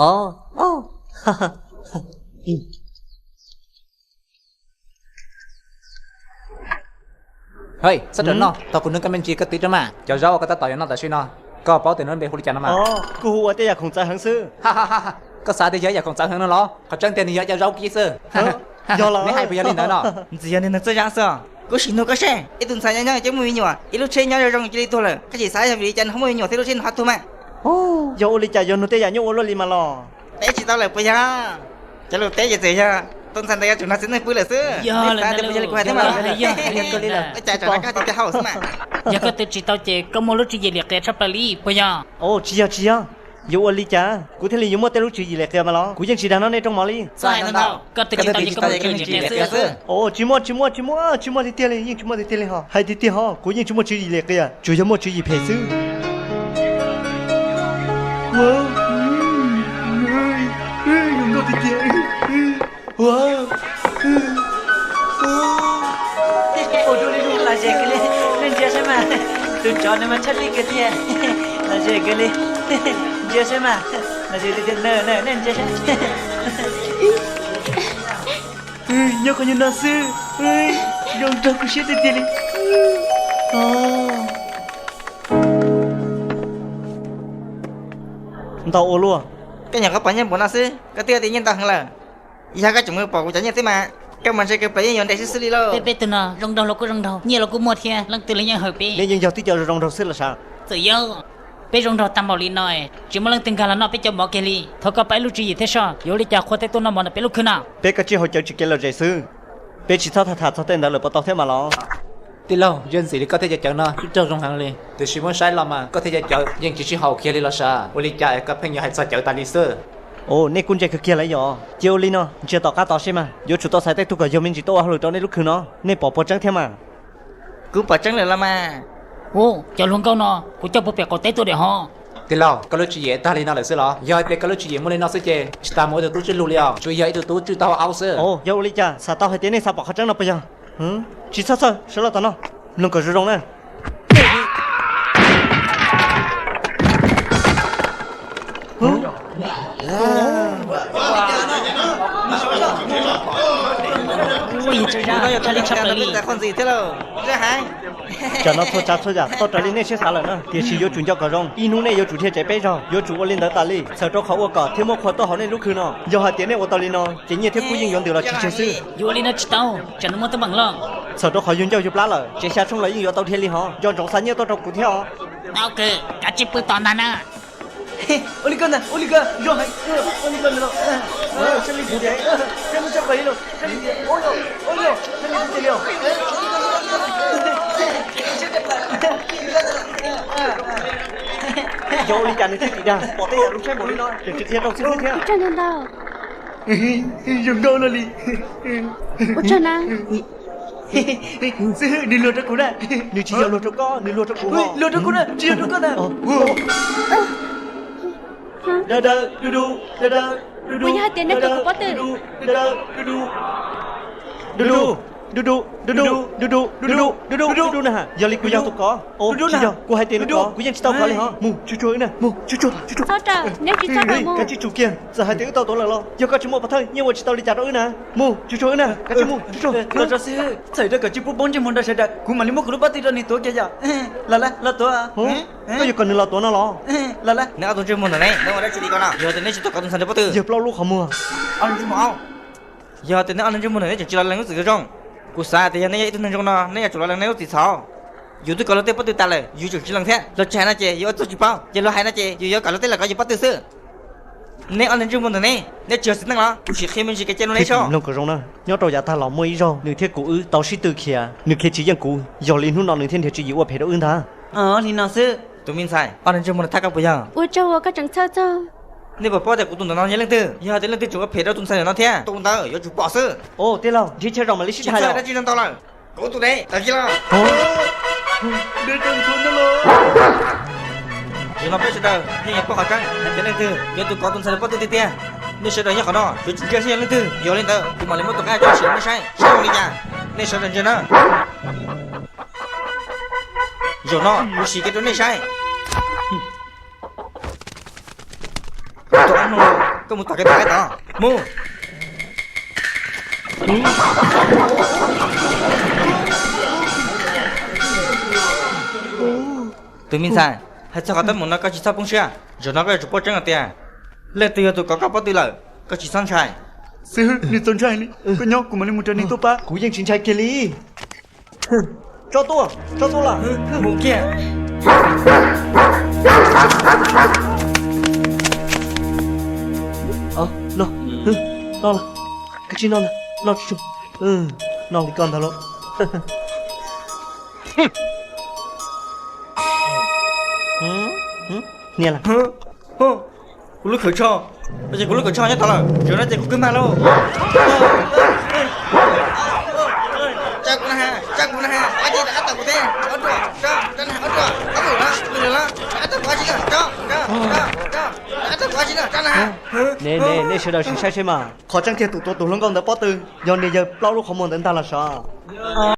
Os, os. Hej, txhob rawm noj, tog kuv nug koj me ntsis koj twv rau mas, cov zaub uas koj tab tom yuav noj tam sim no, koj paub tias nws lub npe hu li cas no mas? Kuv hu ua tej yam khoom txawv heev xwb. Koj xav tias yog yam khoom txawv heev no los? Qhov tseeb tiag nws yog cov zaub kib xwb. Yog los? Neb hais puas yog li ntawd no? Ntxim yog nws nug txoj zab xwb. Kuv sim nug koj seb, ib tug ntxhais nyob nyob ces muaj me nyuam, ib lub tsheb nyob zoo zoo cia li tuag lawm, koj tsis xav yog vim li cas nws ho muaj me nyuam thiab lub tsheb nws ho tuag mas? Yog ua li cas, yog nug tej yam nyuaj ua luaj li mas los? Teb tsis tau lawm puas yog? Cov lus teb ces txawm yog tus ntxhais ntawd yuav tsum nrog txiv neej pw lawm xwb. Yog li kuv hais thiab mas. Ua cas tsam no koj tiag tiag hauj xwb mas? Yog koj twv tsis tau ces koj muaj lub tswv yim lim qias tshaj plaws li puas yog? Tsis yog tsis yog, yuav ua li cas kuv thiaj li yuav muaj tej lub tswv yim lim qias mas los? Kuv yeej tsis dag noj nej rooj mov li. Koj twv tsis tau ces koj muaj lub tswv yim lim qias xwb. Tsis muaj tsis muaj tsis muaj tsis muaj tiag tiag li, yeej tsis muaj tiag tiag li ho. Hais tiag tiag ho, kuv yeej tsis muaj tswv yim lim qias, tsuas yog muaj tswv yim phem xwb. Zoo nkauj tiag tiag. Ua, ua zoo li lom zem kawg li, nej ntsia saib mas, tus tsov no mas tshaj lij kawg tiag, lom zem kawg li, ntsia saib mas, lom zem tiag tiag, nej ntsia saib. Nyob qhov nyuag no xwb, zoo nraug kub siab tiag tiag li. Ntau ua luaj. Koj nyuam qhuav pom nyiaj npaum no xwb koj twb tias nyiaj ntau heev lawm. Yog koj tseem mus pom kuv cov nyiaj xwb mas, koj mas ntshe kawg plas yeej yuav ntev xwb xwb li lauj. Peb peb tug no zoo nraug los kuj zoo nraug, nyiaj los kuj muaj thiab, leej twg los yeej hawm peb. Neb yeej yog tib co zoo nraug xwb los sav? Txawm yog peb zoo nraug tag npaum li no, tsis muaj leej twg nkag los noj peb cov mov kiag li. Thov koj pab ib lub tswv yim thiab soj, yuav ua li cas qhuas tej tuaj noj mov ntawm peb lub khw no? Peb kav tsij haus cawv tsis kev lom zem xwb. Peb tsis txhob tham tham txog tej ntawd lawm puas tau thiab mas los? Tij laug, yog ntxim li koj thiab cov cawv no ib raug zoo heev li, tiam sis muab saib los mas koj thiab cov cawv yeej tsis sib haum kiag li los sav, ua li cas es koj pheej yuav hais txog cawv tas li xwb? Ua, nej kuj ntse kawg kiag lawm yom. Cia ua li no, ntsia tom qab tod seb mas, yuav tsum tau xaiv tej tug kom yog me ntsis tuaj ua hauj lwm rau nej lub khw no. Nej pom puas tseeb thiab mas? Kuv pom tseeb lawm los mas. Ua, cov hluas nkauj no kuv coj puag pem qaum teb tuaj diam hov. Tij laug, koj lub tswv yim tag li no lawm xwb los? Yog hais tias koj lub tswv yim muaj li no xwb ces tsis tas mus ua tus tub tswj lug li os, tsuas yog ib tug tub tswj taub hau aub xwb. Ua, yog ua li cas xav tau hais tias nej xav pom qhov tseeb no puas yog? Tsis txhob txhawj, sawv los tom no, mloog kom zoo zoo na. Tsam no txhua tsav txhua yam tau raws li nej siab xav lawm na, tiam sis yuav tsum nco kom zoo, ib hnub nej yuav tsum dhia tsev peb zaug, yuav tsum ua li ntawd tas li, txhawm rau qhov ua kom thiab muab qhua tuaj hauv nej lub khw no. Yog hais tias nej ua tau li no, ces nyiaj thiab kub yeej yuav ntws los tseg tseg xwb. Yuav ua li no tsis tau, tsam no muaj teeb meem loj. Txhawm rau qhov yug ncauj yug plab lawm, tsev xya tshooj los yeej yuav tau dhia li hov. Nco ntsoov xa nyiaj tuaj rau kuv thiab os. Tau kawg, kav tsij pw tos ntag na. Ua li ko ntag, ua li ko, zoo heev, ua li ko ntag lauj. Sab li tiag, sab li tiag li lauj, sab li tiag, ua li tiag li. Yog ua li cas nws thiaj tim dag pom tej yam zoo tshaib npaum li no, tseem tsis qhia rau xib hwb thiab. Zoo nkauj luaj li. Ua tsaug na. Xib hwb, nws luag rau kuv na. Nws tsis yog luag rau koj, nws luag rau kuv. Luag rau kuv na, tsis yog rau koj na. Daws daws du du, daws daws du du. Puas yog hais tias neb tus kuv pob tw? Daws daws du du, du du, du du, du du, du du, du du, du du, du du na. Yog li kuv yog tus kov. Tsis yog, kuv hais tias nws kov, kuv yeej tsis tau kov li hov. Mus tsuag tsuag wb na, mus tsuag tsuag, tsuag tsuag. Txhob rawm, neb tsis txhob rawm mus. Kav tsij tsum kiag, txawm hais tias wb tau tuav lawm los yog koj tsis muaj pov thawj, yeej ua tsis tau li cas rau wb na. Mus tsuag tsuag wb na, kav tsij mus tsuag tsuag. Los tso xib hwb, txhawm rau kom tsis pub poob ntsej muag rau sawv daws, kuv mam li muab kuv lub pob tw rau nws tuav kiag yom. Los lawm, los tuav. Koj yuav kom nws los tuav no los? Los lawm. Neb ob tug ntsej muag ntawm ne, neb ua dab tsi li ko no? Yog tias neb tsis tau kov tus ntxhais ntawd pob tw, yog plaub lub qhov muag. Ob niag ntsej muag, yog tias neb ob niag ntsej muag ntawm ne tseem tsis los lees lub txim zoo, kuv xav tias yog neb yog ib tug neeg zoo no, neb yuav tsum los lees neb lub txim txhaum. Yus twb kov luag tej pob tw tas lawm, yus tseem tsis lees thiab. Luag tsis hais no ces yus ua txuj tsis paub, ces luag hais no ces yus yuav kom luag tej los kov yus pob tw xwb. Neb ob niag ntsej muag ntawm ne, neb tsis yog txiv neej los? Kuv sim qhia me ntsis kev cai rau neb soj. Mloog kom zoo na, nyob rau yav tag los muaj ib zaug nws thiab kuv wb tau sib tw khiav, nws khiav tsis yeej kuv, yog li hnub no nws thiaj nrhiav tswv yim ua phem rau wb ntag. Li no xwb. Tus me ntxhais, ob niag ntsej muag no thab koj puas yog? Ua tsaug uas koj tseem txhawj txog. Nej puas paub tias kuv tus ntawm no yog leej twg? Yog tias leej twg tseem ua phem rau tus ntxhais ntawm no thiab, tus ntawd yuav tsum pom xwb. Os, tij laug, nrhiav chaw zoo mam li sib tham yom. Dab tsi zoo ntau lawm. Kuv tus ne, tawm kiag los. Zaum no peb sawv daws yeej yuav paub qhov tseeb hais tias leej twg yog tus kov tus ntxhais pob tw tiag tiag. Nej sawv daws nyob qhov no yuav tsum ntsia saib yog leej twg, yog li ntawd kuv mam li muab tus qab coj sim nej saib saib zoo li cas. Nej sawv daws ntsia na. Zaum no kuv sim kev rau nej saib. Tus qab mloog, Koj mus tom kev pem tod mus. Tus me ntxhais, hais txog qhov teeb meem no koj tsis txhob poob siab. Zaum no koj yuav tsum paub tseeb hais tias leej twg yog tus kov koj pob tw lawm, koj tsis txhob ntshai. Xib hwb, nws txaus ntshai li, koj nyob kuv mam li mus nrog nws tuaj pab. Kuv yeej tsis ntshai kiag li. Tso tuaj, tso tuaj lawm. Mus kiag. Noj, noj, koj tsis noj, noj tsis tshua. Noj li koj ntag lauj. Niam lawm. Kuv lub khaws tsho, ces kuv lub khaws tsho nyob tod lawm, zaum no ces kuv kwv mag lauj. Tsa kuv na ha, tsa kuv na ha, ab tsis rov qab tawm kuv thiab, ob ruam, tso, tso na ha, ob ruam, ob ruam los, lwm los, rov qab tawm kuv ab tsi na, tso, tso, tso, rov qab tawm kuv ab tsi na, tso na ha. Ne ne, nej sawv daws sim saib seb mas, qhov tseeb tiag tus tua tus hluas nkauj ntawd pob tw yog niag yawg plaub lub qhov muag ntawd ntag los sav.